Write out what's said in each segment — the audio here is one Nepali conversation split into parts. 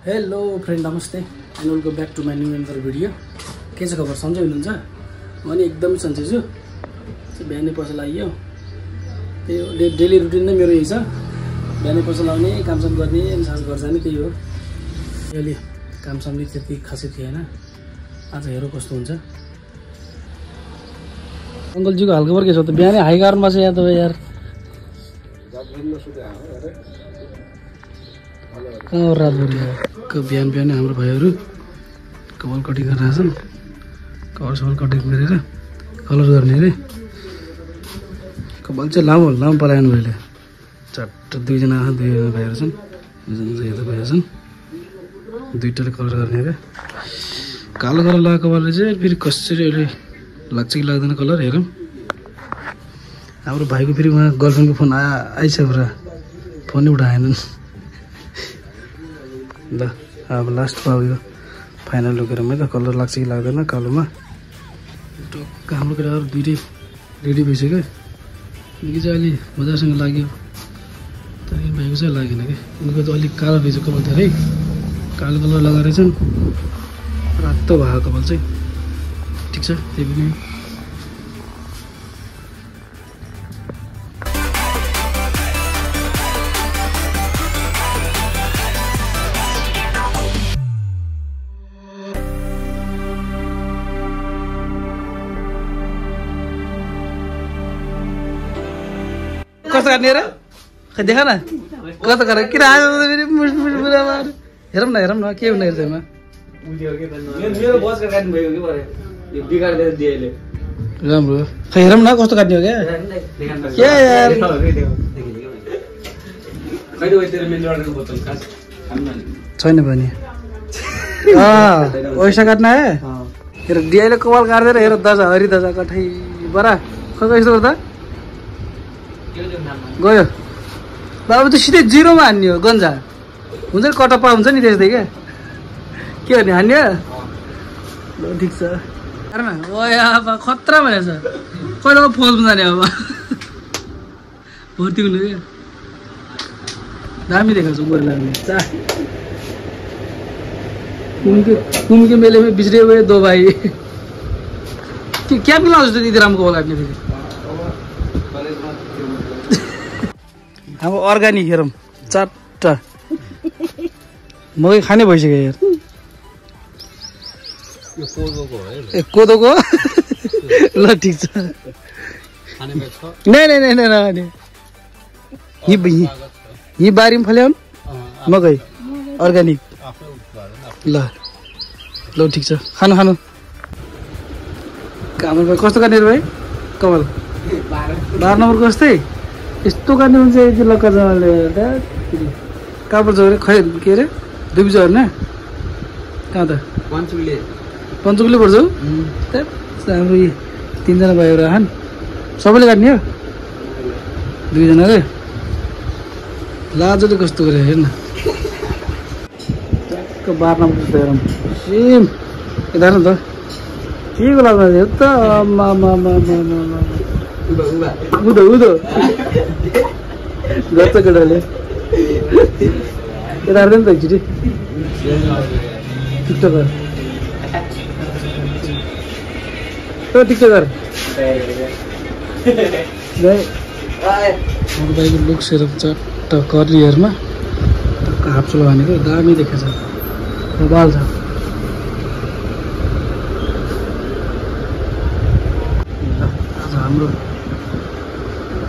हेलो फ्रेन्ड, नमस्ते and welcome back to my new एन्डर भिडियो। के छ खबर? सन्चै हुनुहुन्छ? म नि एकदमै सन्चै छु। बिहानै पसल आइयो, त्यही डेली रुटिन नै मेरो यही छ। बिहानै पसल आउने, कामसाम गर्ने अनि साँझ घर जाने, त्यही हो। अहिले कामसामले त्यति खासै थिएन। आज हेरौँ कस्तो हुन्छ। अङ्कलजीको हालखबर के छ त? बिहानै हाई गार्डमा छ यहाँ त यार। रातभरि बिहान बिहानै हाम्रो भाइहरू कपाल कटिङ गरेर छन्। कपाल सपाल कटिङ गरेर कलर गर्ने अरे। कपाल चाहिँ लामो लामो पलायन भइले चट्ट दुईजना भाइहरू छन्। दुईजना यता भाइहरू छन्, दुईवटाले कलर गर्ने अरे। कालो कलर लगाएको कपालले चाहिँ फेरि कसरी अहिले लाग्छ कि लाग्दैन कलर हेरौँ। हाम्रो भाइको फेरि उहाँ गर्लफ्रेन्डको फोन आइछ पुरा, फोनै उठाएनन्। ल अब लास्टमा उयो फाइनल लोकेर त कलर लाग्छ कि लाग्दैन कालोमा। टक्क हाम्रो केटाहरू दुइटै रेडी भइसक्यो। उनीको चाहिँ अलि मजासँग लाग्यो, तर भाइको चाहिँ लागेन कि। उनीको त अलिक कालो रहेछ कपाल, धेरै कालो कलर लगाएर छन्। रातो भएको कपाल चाहिँ ठिक छ, त्यही पनि कस्तो गर्ने र? खै देखा न कस्तो गरेर किन आयो फेरि मुसमुस बुढामा। हेरौँ न हेरौँ न के हुँदो रहेछ यसमा। राम्रो खै हेरौँ न कस्तो काट्ने हो क्या। क्या यार छैन भने पैसा काट्न आयो। हेर डिआईले कपाल काट्दैन। हेर दजा हरि दजा कठै बरा खै यस्तो गर्दा गयो। बाबु त सिधै जिरोमा हान्ने हो। गन्जा हुन्छ नि, कटप्पा हुन्छ नि त्यस्तै क्या। के गर्ने हान्ने हो? ल ठिक छ। हेर न अब खतरा भएछ। कहिले फौजमा जाने अब भर्ती हुनु क्या। दामी देखाएको छ गोरे लाग्ने चा। कुमके मेले में बिछड़े हुए दो भाइ। क्या पनि लाउँछ यति राम्रो कपाल काट्ने फेरि। अब अर्ग्यानिक हेरौँ चारवटा मकै खाने भइसक्यो यार। ए कोदोको ल ठिक छ। नै यहीँ बारीमा फल्याउनु मकै अर्ग्यानिक। ल ल ठिक छ, खानु खानु। कामल भाइ कस्तो काट्ने भाइ कपाल? 12 नम्बरको जस्तै यस्तो काट्ने हुन्छ यति लक्का जनाले। कहाँ पर्छ अरे? खै के अरे दुबी झर्ने कहाँ त? पञ्चकुले पर्छ हौ। हाम्रो यी 3जना भाइहरू आछन्, सबैले काट्ने हो। 2जनाले लाजले कस्तो गरे हेर्न। 12 नम्बर जस्तो हेरौँ सेम। यता हेर्नु त के को लाग्छ यो त? उदो उदो गर्छ केटाले। यता हेर्दैन त एकचोटि टिकटकर। टिकटकर हाम्रो भाइको लुक्स हेर चट्ट कर्ली हेयरमा हाफ चुलो भनेको दामी देखेछ। बाल छ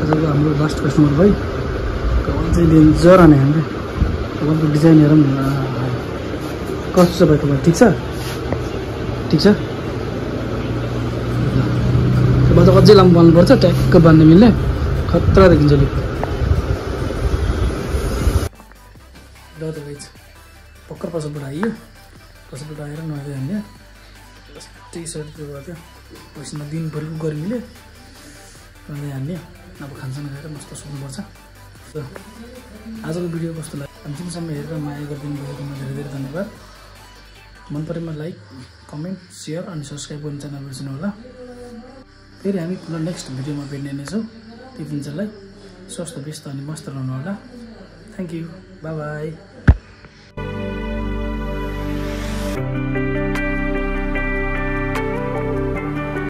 आजको हाम्रो लास्ट कस्टमर भाइ। कपाल चाहिँ डेन्जर हाने हामीले। कपालको डिजाइन हेरौँ न कस्तो छ भाइ कपाल? ठिक छ ठिक छ। कपाल चाहिँ अझै लामो बाल्नुपर्छ, ट्याक्क बाँध्न मिल्ने खतरा देखिन्छ लुक। ल त भाइ भर्खर पसलबाट आइयो। पसलबाट आएर नुहाएर हान्यो। जस्तै सर्ट भयो त्यो पैसामा दिनभरिको गर्मीले नुहाएर हान्ने। अब खानसाना खाएर मस्त सुत्नुपर्छ। आजको भिडियो कस्तो लाग्यो? अन्तिमसम्म हेरेर माया गरिदिनु भएकोमा धेरै धेरै धन्यवाद। मन परेमा लाइक कमेन्ट सेयर अनि सब्सक्राइब गर्ने च्यानल बिर्सनु होला। फेरि हामी पुनः नेक्स्ट भिडियोमा भेट्ने नै छौँ। त्यति दिनसम्मलाई स्वस्थ व्यस्त अनि मस्त रहनु होला। Thank you, by by.